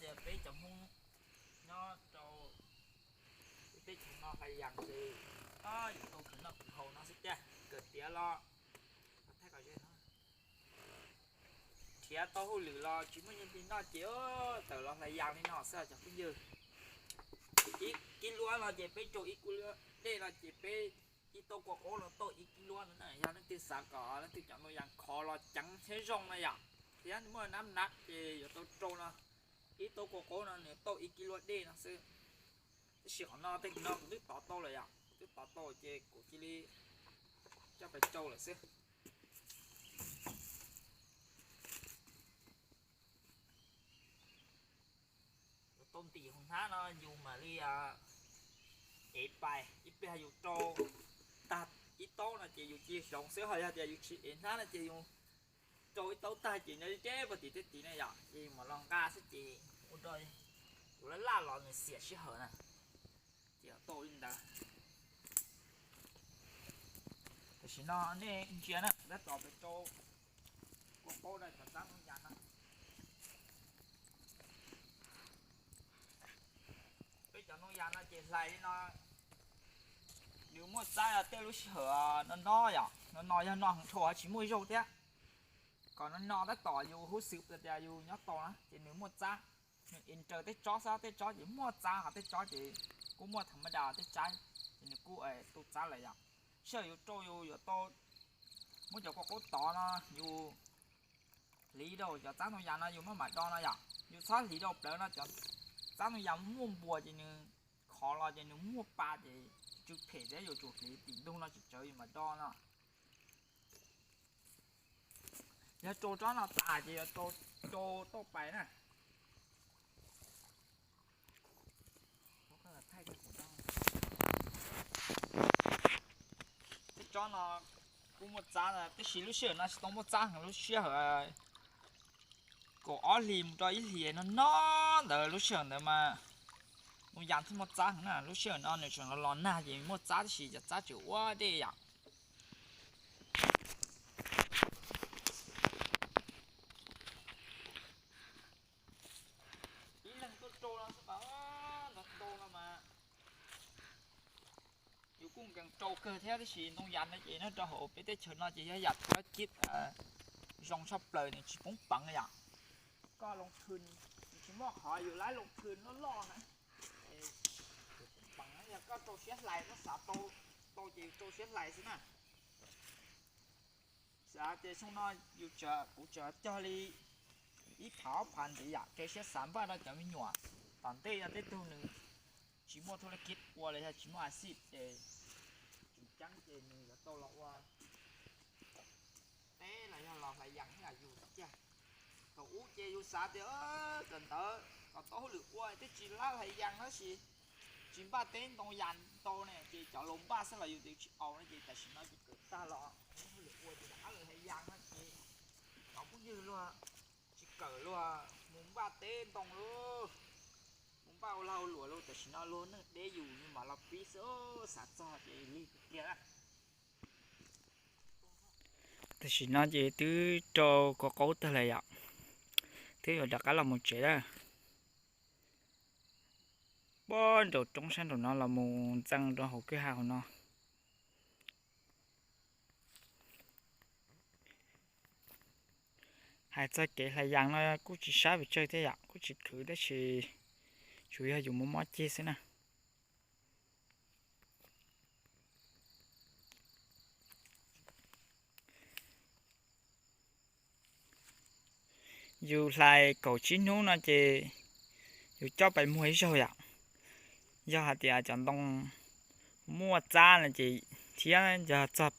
Tias peb cov Hmoob nyob rau teb chaws no Hlais Yas ces yuav tau khwv noj khwv haus no xwb tiag, kawm tiav los thaij kom ze no, nrhiav tau hauj lwm los tsis muaj nyiaj li noj ces tawm los Hlais Yas li no xwb cov phooj ywg. Ib kib luab no ces peb rau ib kib luab dej no ces peb ib taub kua qaub no tau ib kib luab no na. Yog leej twg xav kom leej twg cov ntoo yas khov los ceev thiab zoo na yom, thiab muaj nab nab ces yuav tau rau no, ib taub kua qaub no nws tau ib kib luab dej no xwb. Tab sis qhov no tej no kuv twb tov tau lawm yom, kuv twb tov tau ces kuv cia li coj pais rau lawm xwb. Yuav tau ntim hauv hnab no yus mam li ev pais, ib pliag yus rau tag ib taub no ces yus cia li hloov xwb, ho yog tias yus tsis ev hnab no ces yus rau ib taub tag ces nyob deb deb puag tim tej tid na yom, ces yus mam los nqa xwb ces ua rau yus laj laj los nws xiam sij hawm na. Ces tau li ntawd. Tam sim no nej ntsia na, tab tom pem rau kua qaub no cov txab ntoo yas no. Peb cov ntoo yas no ces hlais li no, nws muaj txab tej lub sij hawm no no yom, no no yog no heev dhau tsis muaj zaug thiab. Kom no no tab tom yus huv xwm tias yus nyob tau na ces nws muaj txab, nws ev raws tej tsob xwb, tej tsob ces muaj txab, ho tej tsob ces kuj muaj tham ma das tej tsaib, ces nws kuj tu txab lawm yom. Sij hawm yus rau yus yuav tau muab cov kua qaub tod no yus hliv rau cov txab ntoo yas no yus maj mam do no yom. Yus txhob hliv rau plawv no, cov txab ntoo yas muaj npuas ces nws khov los ces nws muaj pa ces tsw phem thiab, yus tsum hliv tim ntug no tsis tsawv yus mam do no. Yog rau tsob no tas ces yuav rau tauj pais na. Tej tsob no kuj muaj txab tab sis lub sij hawm no tsis tau muaj txab heev, lub sij hawm kaum ob hlis mus rau ib hlis no no ntawd, lub sij hawm ntawd mas ntoo yas thiaj muaj txab heev na. Lub sij hawm no nws tseem los los nag ces muaj txab tab sis cov txab tseem ua dej yom. Ib leeg tuaj rau no xwb mas, ntau ntau no mas yus kuj nkees rau kawg thiab, tab sis ntoo yas no ces nyob rau hauv peb teb chaws no ces yog yam thib kib zoo tshaj plaws, nws tsis poob peev yom. Koj loo thw, nws tsis muaj qhov yus laib loo thw loj loj na, poob peev. Yog koj rau siab hlais, koj xav tau ces yus rau siab hlais xwb na. Xav tias xyoo no yus, kuv tseem cog li ib phav ob phav ntxiv yom, rau siab xav npaj rau cov me nyuam. Tom ntej yog tej tug nws tsis muaj thub laj kib ua los yog tsis muaj a xij ces tseem ceeb ces nws yuav tau los ua teb los yog los hlais yas ib yam yus xwb tiag. Thaum ub ces yus xav tias kawm ntawv kom tau hauj lwm ua thiaj tsis lab hlais yas tab sis tsis npaj teb ntoo yas ntau ne ces cov laus npaj xwb los yus twb tsis aus no ces tam sim no ces kawm tag los muaj hauj lwm ua ces rov qab los hlais yas no ces cov phooj ywg luag tsis kawm luag mus npaj teb ntoo lauj, mus npaj ua lag ua luam lauj, tam sim no luag neej deb yus mam los pib xwb, xav txog ces lig kawg kiag na. Tam sim no ces twb rau kua qaub tag lawm yom, twb yuav rov qab los mus tsev lawm. Puag nraum roob sab nraum no los mus ntxees rau hauv kwj ha hauv no. Hais txog kev hlais yas no kuj tsis sab pes tsawg thiab yom, kuj tsis khwv tab sis tsuas yog yus mus mob ceg xwb na. Yus hlais kaum tsib hnub no ces yus coj pais muag ib zaug yom. Yog hais tias cov ntoo muaj txab no ces thiab yog txog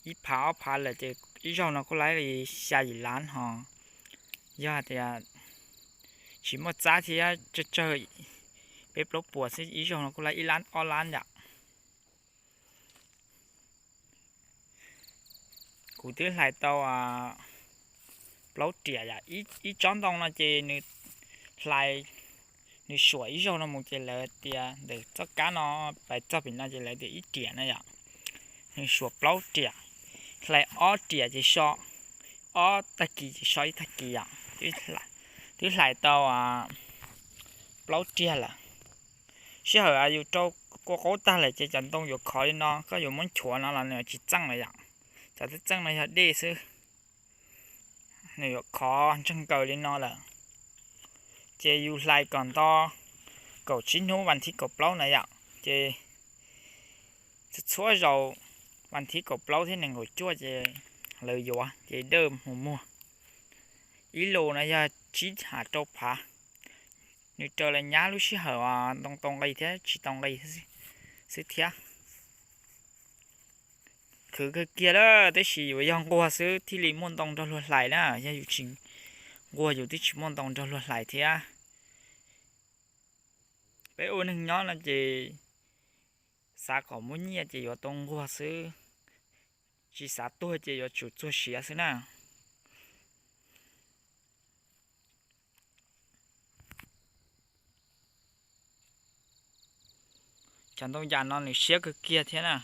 ib phav ob phav lawm ces ib zaug no kuj laib li xya yim lab ho. Yog hais tias tsis muaj txab thiab tsawg tsawg peb plaub puas xwb ib zaug no kuj laib ib lab ob lab yom. Kuv twb hlais tau plaub riam yom. Ib tsob ntoo no ces nws hlais, nws suam ib zaug no mus ces lawv tias ntawm txoj kab no pais txog pem no ces lawv tias ib riam na yom. Nws suam plaub riam, hlais ob riam ces so ob tag kis ces so ib tag kis yom. Twb hlais tau plaub riag lawm. Sij hawm yus rau kua qaub tag lawm ces cov ntoo yuav khov li no, koj yuav muab nchuav no los nws tsis txeej lawm yom. Cov txeej txeej no yog dej xwb, nws yuav khov ntseeg nkaws li no lawm. Ces yus hlais kom nto kaum tsib hnub vas thib kaum plaub na yom, ces txhua zaus vas thib kaum plaub thiab nees nkaum cuaj ces lawv yuav ces dawj mus muag. Ib lus no yog tsib ha rau phav, nws raws li nyab lub sij hawm ntoo tau nqi thiab tsis tau nqi xwb thiab. Khwv kawg kiag lawm, tab sis yuav yog nquag xwb thiaj li muaj ntoo nrog luag hlais na, yog yus tsis nquag yus twb tsis muaj ntoo nrog luag hlais thiab. Peb ua neeg nyob no ces xav kom muaj nyiaj ces yuav tau nquag xwb, tsis xav tuag ces yuav tsum txuag siav xwb na. Cov ntoo yam no nws siab kawg kiag thiab na.